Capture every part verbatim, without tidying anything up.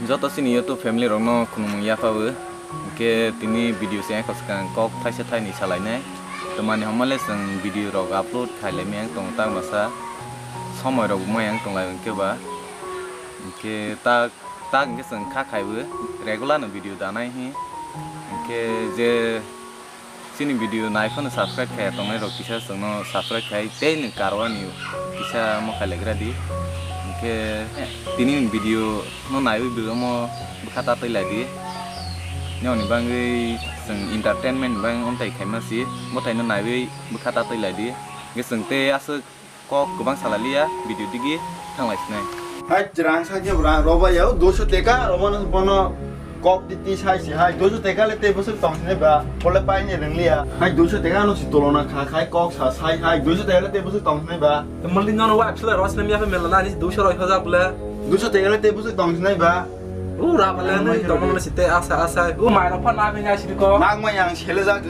Joto chini YouTube family rokno khulumung yaphawi. Hwnkhe tini video se wngkha swkang kok thaisa thaini salainai. Twmani hwnmale chwng video rok upload khailai miyang tongo tang masa somoi rok bo mayang tonglai hwnkhe ba. Hwnkhe tak tak hwnkhe chwng kha khaiwi regular no video danai hi. Hwnkhe je Chini video nai phano subscribe khaiya tongnai rok kisa chwngno subscribe khai tei nwng karwani kisa mo khailaigra di. Hwnkhe tini ni video no naiwi bo omo bwkha ta twi lai di. Nini bagwi chwng entertainment ni bagwi omtai khaima si, mwtai no naiwi bwkha ta twi lai di. Hwnkhe chwng tei aswk Kok kwbang salaliya, video digi thanglai sinai. Hai, chwrang sakhe bwrang roba yao, doso teka, roba no bono kok titi sai si hai, doso teka le tei bwswk tong sinai ba, bole pai ni rwngliya. Hai, doso teka no si tolona kha khai, kok sa sai hai, doso teka le tei bwswk tong sinai ba. Mali nono wa psla ros nem ya fe mela na ni doso roi hoja bole. Doso teka le tei bwswk tong sinai ba. U rabale nui tongmani site asa asa. U mai rok phan nabini asiri ko. Nang mai yang sele jak.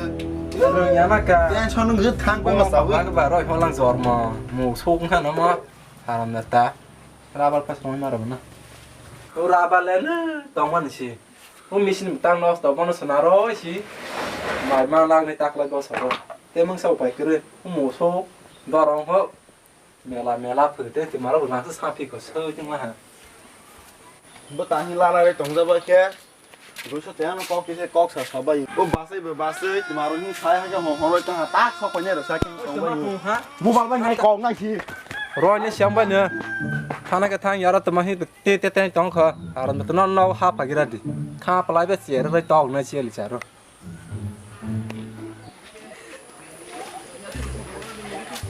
Rung ya na ka. Tension nung jut thang pa ma sabu. Ba roi holang jor mo. Mo sok na no mo. Haram da ta. Rabal pas roi ma rok na. U rabale nui tongmani si. U misin tang nos tongmani sona roi si. Mai ma lang ni tak lai ko sa ro. Te mang sa upai kre. U mo sok. Dorong ho. Mela mela phwrwte twmaro bo nangsa saphiko soi tongma ha. Bo tanghi lala re tongja bai khe. Duiso tengano kok kise kok sa sabai. Bo basai bo basai twmaro hin sai ha khe hon hon roi tong ha tak sok paine rw sa khe tong bai. Mobile bai nai kok nai si. Roi ne siang bai ne. Thana khe thang yaro twma hi te te te tong kha. Aro no no ha phagira di. Kha palai be sier roi tong nai sier li charo.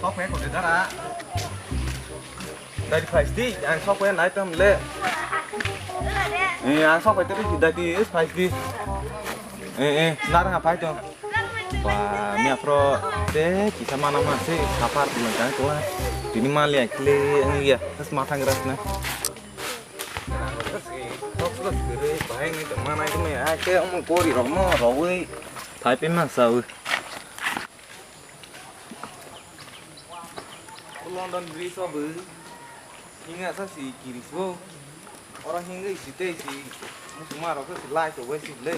Sok phe ko de dara. Dari phai sdi, ang sok phe nai tam le. Eh, ang sok phe tadi dari is phai sdi. Eh, eh, nar ha phai to. Ba, mi afro te kisa mana ma se sapar bulan kan ko. Tini mali akle ang ya, tas matang ras na. Bahai ni tongma nai tongma ya, ke omo gori rok no rowoi phai pe ma sawi. London Bridge o bo hinga sa si kiris bo. Oro hingwi si tei si musuma rok si lai to wai si le.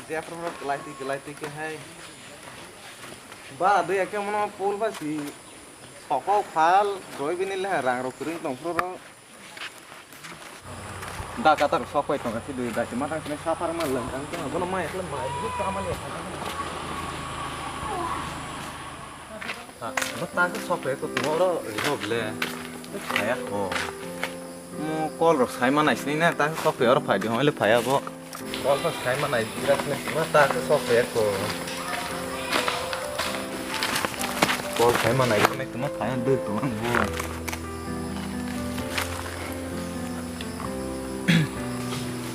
Jefro rok lai ti lai ti ke hai. Ba de ya ke mono pol ba si sokok phal roi bini le rang rok kwrwng tong phro rok. Da katar sok pai tong si dui da ma tang sini safar ma lang tang tang bono mai khle mai bu ka ma le. Ha, bo ta sok pai ko tong oro ri ho ble. Saya ko. Mo kol rok sai ma nai sini na ta sok pai oro phai di ho le phai abo. Kol phano sai manai birat le ma ta khe sok ya ko. Kol sai manai khe tuma phai dui tuma bo.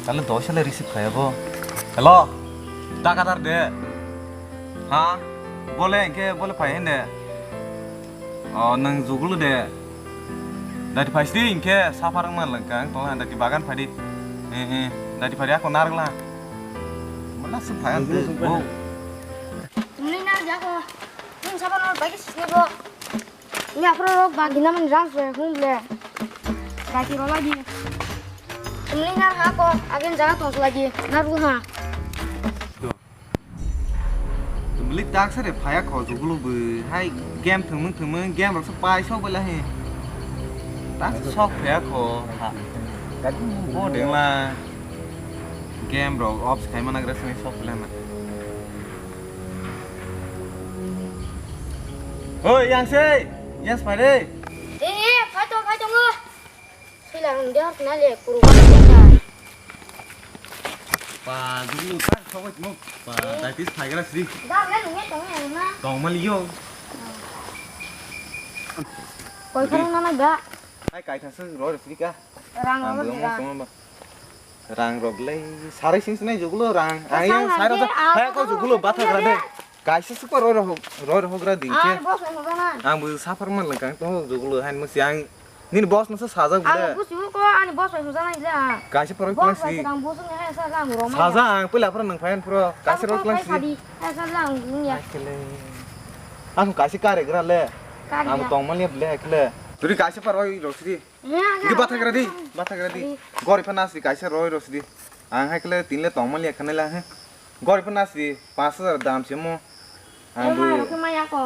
Tale doi sale receive khai bo. Hello. Ta kadar de. Ha? Bole ke bole phai hende. O, nang jugulu de. Dati phai sidi hingke safar wngma lengkang tong dati bagan phai di. Eh, eh, dati phai di ako narwkla. Mana se phai ang de. Bo. Tumli na jako. Nung safar no bagi sini bo. Ini apa rok bagi naman rang se hum le. Dati rola di. Tumli na hako agen jaga tong lagi. Narwkla. Tumlik tak sare phaya kho jugulu bo hai game thwngmung thwngmung game rok se pai sok bela he. Tak sok phaya kho. Bo dengla game rok off khai mana gra sini sok bela na. Oi yang sei, yang separe. Eh, eh, phai to, phai to ngo. Sila rung dia harus nale kuru. Pa dulu tak sok mo. Pa dati phai gra sri. Dar le nunge tong yang na. Tong mali yo. Koi kharang na ba. Ai kai thang sing ro sri ka. Rang ro sri ka. Rang rok le sarai sing sinai jugulo rang. Ai sarai rok. Hai ko jugulo batha gra de. Kaisa se ko roi rok, roi rok gra ding ke. Ang boss bai hojana. Ang bo safar man lang kang to jugulu han mo siang. Nini boss no se sajak bole. Ang busi ko ani boss bai hojana ila. Kaisa poroi klang si. Ang boss ni hai sa lang ro ma. Saja ang pula pro nang phayan pro. Kaisa roi klang si. Hai sa lang ni ya. Ang kaisa kare gra le. Ang tong man le ble kle. Duri kaisa par roi rosidi. Di bathagra di, bathagra di. Gori pha nasidi kaisa roi rosidi. Ang hai kle tinle tongmali ekhanai la he. Gori pha nasidi, panch hajar dam se mo. Ang bu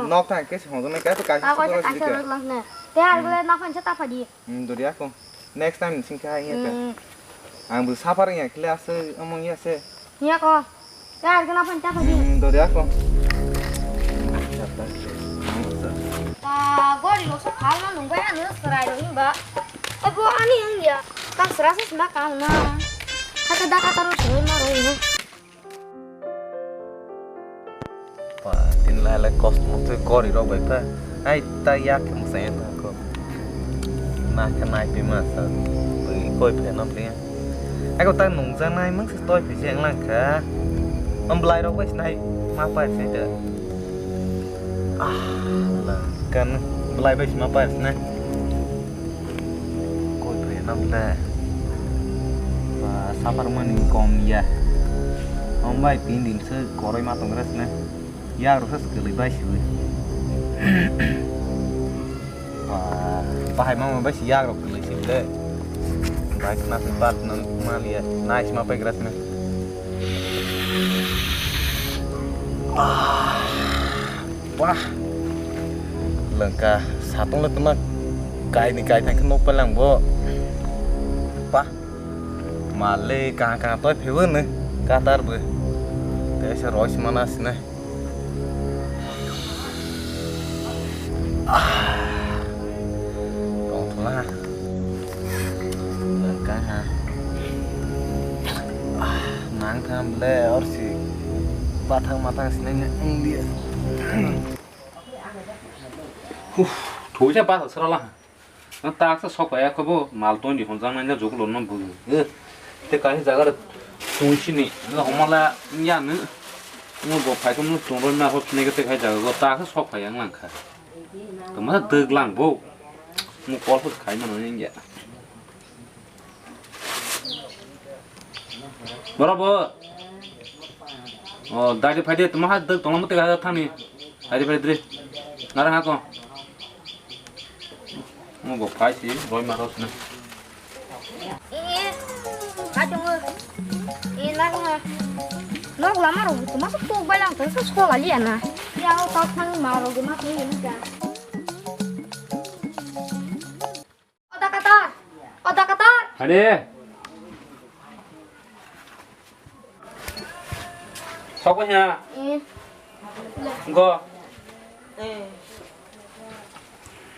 nok thang ke se hongdong nai kaisa kaisa rosidi. Te ar gule na phan sa ta phadi. Hmm, dori ako. Next time sing kha ya ka. Hmm. Ang bu safar ya kle ase among ya se. Ya ko. Ya ar gana phan ta phadi. Hmm, dori ako. Ta gori lo sa phal ma nung ba anu serai ro himba. Abo ani ang ya. Ka sera sa sima ka na. Kata da kata ro soi ma ro ino. Pa, tin lai lai kosto motoi gori rok bai pha. Ai, ta yak khe mwsai ya ta ko. Na khe nai pi ma sa. Bai koi phe no phe. Ai ko ta nungja nai mang se toi phe se ang lang kha. Am blai rok bai sinai ma pa se ta. Ah, la kan blai bai ma pa se na. Koi phaina bwle. Ba, safar mani kom ya. Om bai tin din se koroi ma tong res ne. Ya ro se kwlwi bai si. Ba, bahai ma bai si ya ro kwlwi si le. Bai khna se bat nan ma liya. Nice ma pai gras ne. Ah. Wah. Lengka satung le tuma kaini kai thang khe nok palang bo. Wah. Male ka ka toi phewe ne katar bo. Te se roi mana sine. Ah. Tong thula. Lengka ha. Ah, nang tham le or si. Bathang mathang sine ne ang dia. Huh, thuisa ba sara la. Ang tak sa sok ya ko bo mal ton di hon jang nang jok lo no bu. Eh, te kai jaga re tun sini. Nga homa la ya ne. Ngo bo phai ko no tun ro na hot ne ke te kai jaga ko tak sa sok ya ang lang kha. To ma deg lang bo. Mo kol hot khai ma no ya. Boro bo. O, dai de phai de, tuma ha dek tongma mute ga thani. Dai de phai de. Nara ha ko. Mo bo phai si, roi ma ros na. E, e, ka chungo. E, na ha. Nok lama ro, tuma so tok bai lang, tong so so la li ana. Ya, o tok thang ma ro, ma thang ni ka. O dakatar! O dakatar! Hade! Sokwa nya? Eh. Go. Eh.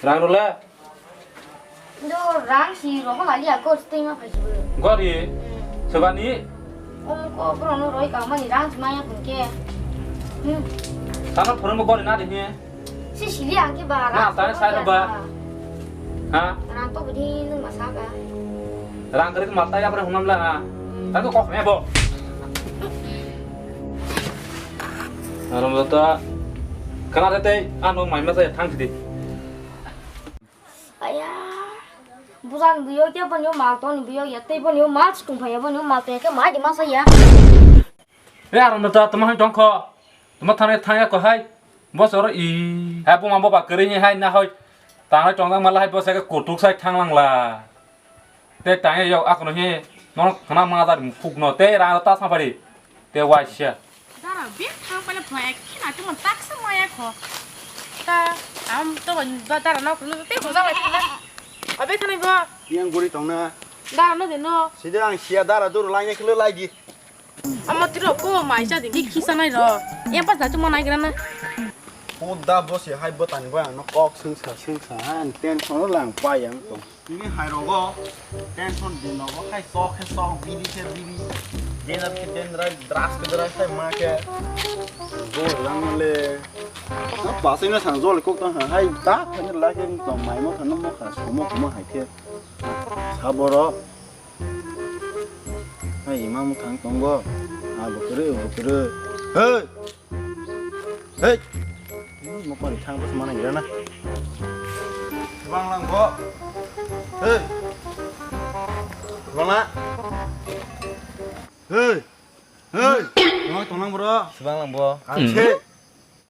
Rang rula? Do rang si rohon ali ako stay ma phai. Gori? Hmm. Sebani? Ongko borokno roi ka mani rang chumaya phunke. Hmm. Tamo phone mo gori na dini. Si sili angke ba. Ma tane sai ba. Ha? Rang to budi nung masa ka. Rang kari ma tai apre hunam la ha. Hmm. Tang ko kok me bo. Aram ta. Kana te te ano mai ma sai thang di. Aya. Bujan buyo ke banyo mal ton buyo ya te banyo mal tung phaya banyo mal te ke mai di masa ya. E aram ta tama hai tong kho. Tama thane thang ya ko hai. Bos oro i. Hai buma bo ba kari hai na hoi. Tang hai tong jang mal hai bos ke kutuk sai thang lang la. Te tang ya yok akono he. Mon khana ma dar mukuk no te ra ta sa pari. Te waisa. Dara bek thang pala phai khina te mon tak sa maya kho. Ta am to ban ba dara nok no te ko jala khina. Abe khana bo. Yang guri tong na. Dara no de no. Sida ang sia dara dur lai ne khlo lai di. Amo tiro ko mai cha di ki khisa nai ro. Yang pas da chuma nai gra na. Ko da bo se hai bo tan bo ang no kok sing sa sing sa han tension lang pa yang to. Tini hai rogo tension din rogo hai sok khe sok biri khe biri. Dendra khe dendra dras khe dras hai ma khe. Go lang le. Na pasai na sang jol kok tang hai ta khe la khe to mai mo khan mo kha somo mo hai khe. Saboro. Hai imang thang tongo. Ah, bukuru, bukuru. Hei! Hei! Ini mau kau di thang pas mana ya na? Bang lang bo. Hei! Bang na. Hei! Hei! Mau tong lang bro. Sebang lang bo. Ache.